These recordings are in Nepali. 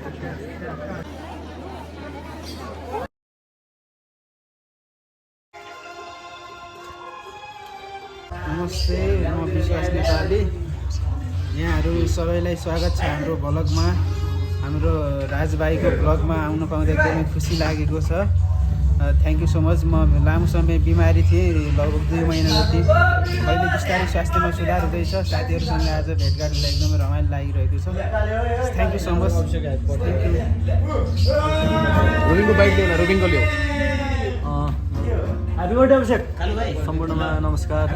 नमस्ते, म विश्वास नेपाली। यहाँहरू सबैलाई स्वागत छ हाम्रो भ्लगमा। हाम्रो राजभाइको भ्लगमा आउन पाउँदा एकदमै खुसी लागेको छ। Thank you so much. म लामो समय बिमारी थिएँ, लगभग 2 महिना जति। अहिले बिस्तारै स्वास्थ्यमा सुधार हुँदैछ। साथीहरूसँग आज भेटघाट हुँदा एकदमै रमाइलो लागिरहेको छ। Thank you so much. रुबिनको बाइक ल्याउन, रुबिनको ल्याऊ। सम्पूर्णमा नमस्कार।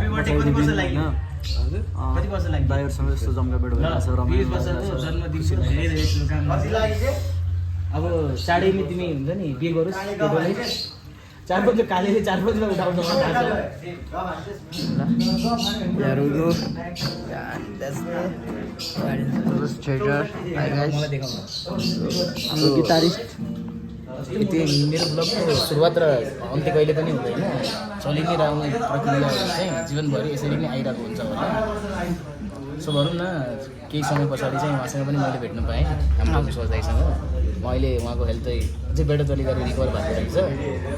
दाइहरूसँग यस्तो जम्का भेट भइरहेको छ, रमाइलो अब चाँडैमा तिमी हुन्छ नि बिहे गरोस् केटोले 4 बजे कालेले 4 बजेमा उठाउँछ हाम्रो गिटारिस्ट त्यो मेरो ब्लगको सुरुवात र अन्त्य कहिले पनि हुँदैन, चलि नै रहने प्रक्रिया चाहिँ जीवनभरि यसरी नै आइरहेको हुन्छ होला। सो भनौँ न, केही समय पछाडि चाहिँ उहाँसँग पनि मैले भेट्न पाएँ, हाम्रो विश्वास दाइसँग। म अहिले उहाँको हेल्थ चाहिँ अझै बेटर चली गरेर रिकभर भएको रहेछ।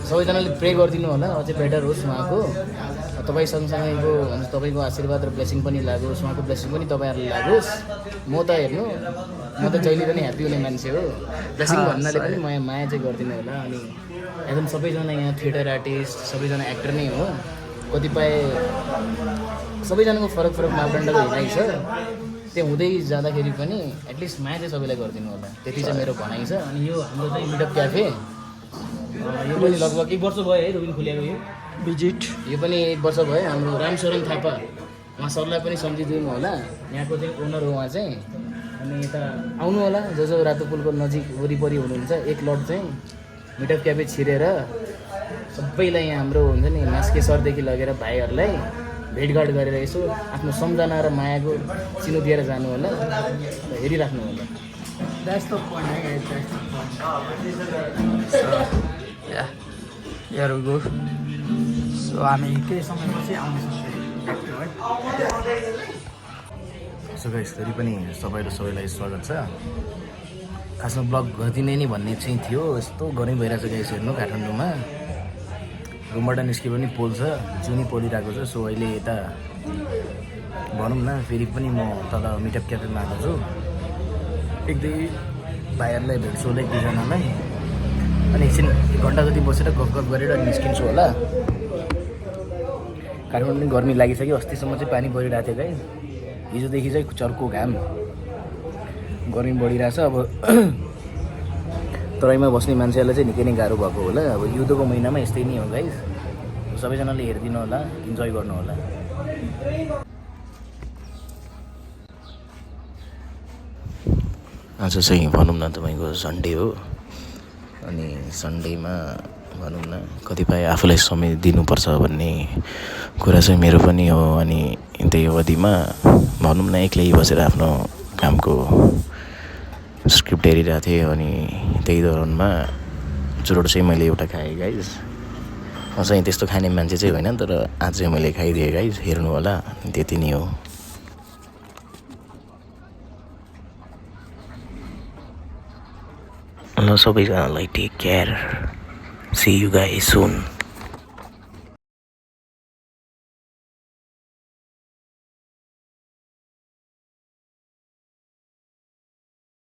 सबैजनाले प्रे गरिदिनु होला, अझै बेटर होस् उहाँको। तपाईँ सँगसँगैको तपाईँको आशीर्वाद र ब्लेसिङ पनि लागोस्, उहाँको ब्लेसिङ पनि तपाईँहरूलाई लागोस्। म त हेर्नु, म त जहिले पनि ह्याप्पी हुने मान्छे हो। ब्लेसिङ भन्नाले पनि माया चाहिँ गरिदिनु होला। अनि एकदम सबैजना यहाँ थिएटर आर्टिस्ट, सबैजना एक्टर नै हो। कतिपय सबैजनाको फरक फरक मापदण्डको हेराइ छ। त्यो हुँदै जाँदाखेरि पनि एटलिस्ट माया चाहिँ सबैलाई गरिदिनु होला, त्यति चाहिँ मेरो भनाइ छ। अनि यो हाम्रो चाहिँ मिटअप क्याफे, यो पनि लगभग 1 वर्ष भयो है रुबिन खुलेको। यो भिजिट यो पनि 1 वर्ष भयो। हाम्रो रामशरण थापा, उहाँ सरलाई पनि सम्झिदिनु होला। यहाँको चाहिँ ओनर हो उहाँ चाहिँ। अनि यता आउनु होला, जो जो रातो पुलको नजिक वरिपरि हुनुहुन्छ। 1 लट चाहिँ मिटअप क्याफे छिरेर सबैलाई यहाँ हाम्रो हुन्छ नि मास्के सरदेखि लगेर भाइहरूलाई भेटघाट गरेर यसो आफ्नो सम्झना र मायाको चिनो दिएर जानु होला, हेरिराख्नु होला। सो हामी केही समयपछि आउनेछौँ। सो गाइस, फेरि पनि सबैलाई स्वागत छ। खासमा ब्लग गरिदिने नि भन्ने चाहिँ थियो, यस्तो गर्नै भइरहेको छ गाइस। हेर्नु, काठमाडौँमा रुमबाट निस्के पनि पोल छ, जुनी पोलिरहेको छ। सो अहिले यता भनौँ न, फेरि पनि म तल मिटअप क्याफेमा आएको छु। 1-2 भाइहरूलाई भेट्छु होला, 1-2जनालाई। अनि एकछिन 1 घन्टा जति बसेर गफ गरेर निस्किन्छु होला। काठमाडौँ पनि गर्मी लागिसक्यो। अस्तिसम्म चाहिँ पानी परिरहेको थियो गाइस। हिजोदेखि चाहिँ चर्को घाम, गर्मी बढिरहेछ। अब तराईमा बस्ने मान्छेहरूलाई चाहिँ निकै नै गाह्रो भएको होला। अब हिउँदोको महिनामा यस्तै नै हो गाइस। सबैजनाले हेरिदिनु होला, इन्जोय गर्नु होला। आज चाहिँ भनौँ न तपाईँको सन्डे हो। अनि सन्डेमा भनौँ न कतिपय आफूलाई समय दिनुपर्छ भन्ने कुरा चाहिँ मेरो पनि हो। अनि त्यही अवधिमा भनौँ न एक्लै बसेर आफ्नो कामको स्क्रिप्ट हेरिरहेको थिएँ। अनि त्यही दौरानमा चुरोट चाहिँ मैले एउटा खाएँ गाइस। म चाहिँ त्यस्तो खाने मान्छे चाहिँ होइन, तर आज चाहिँ मैले खाइदिएँ गाइस। हेर्नु होला, त्यति नै हो। ल सबैजनालाई take care, see you guys soon.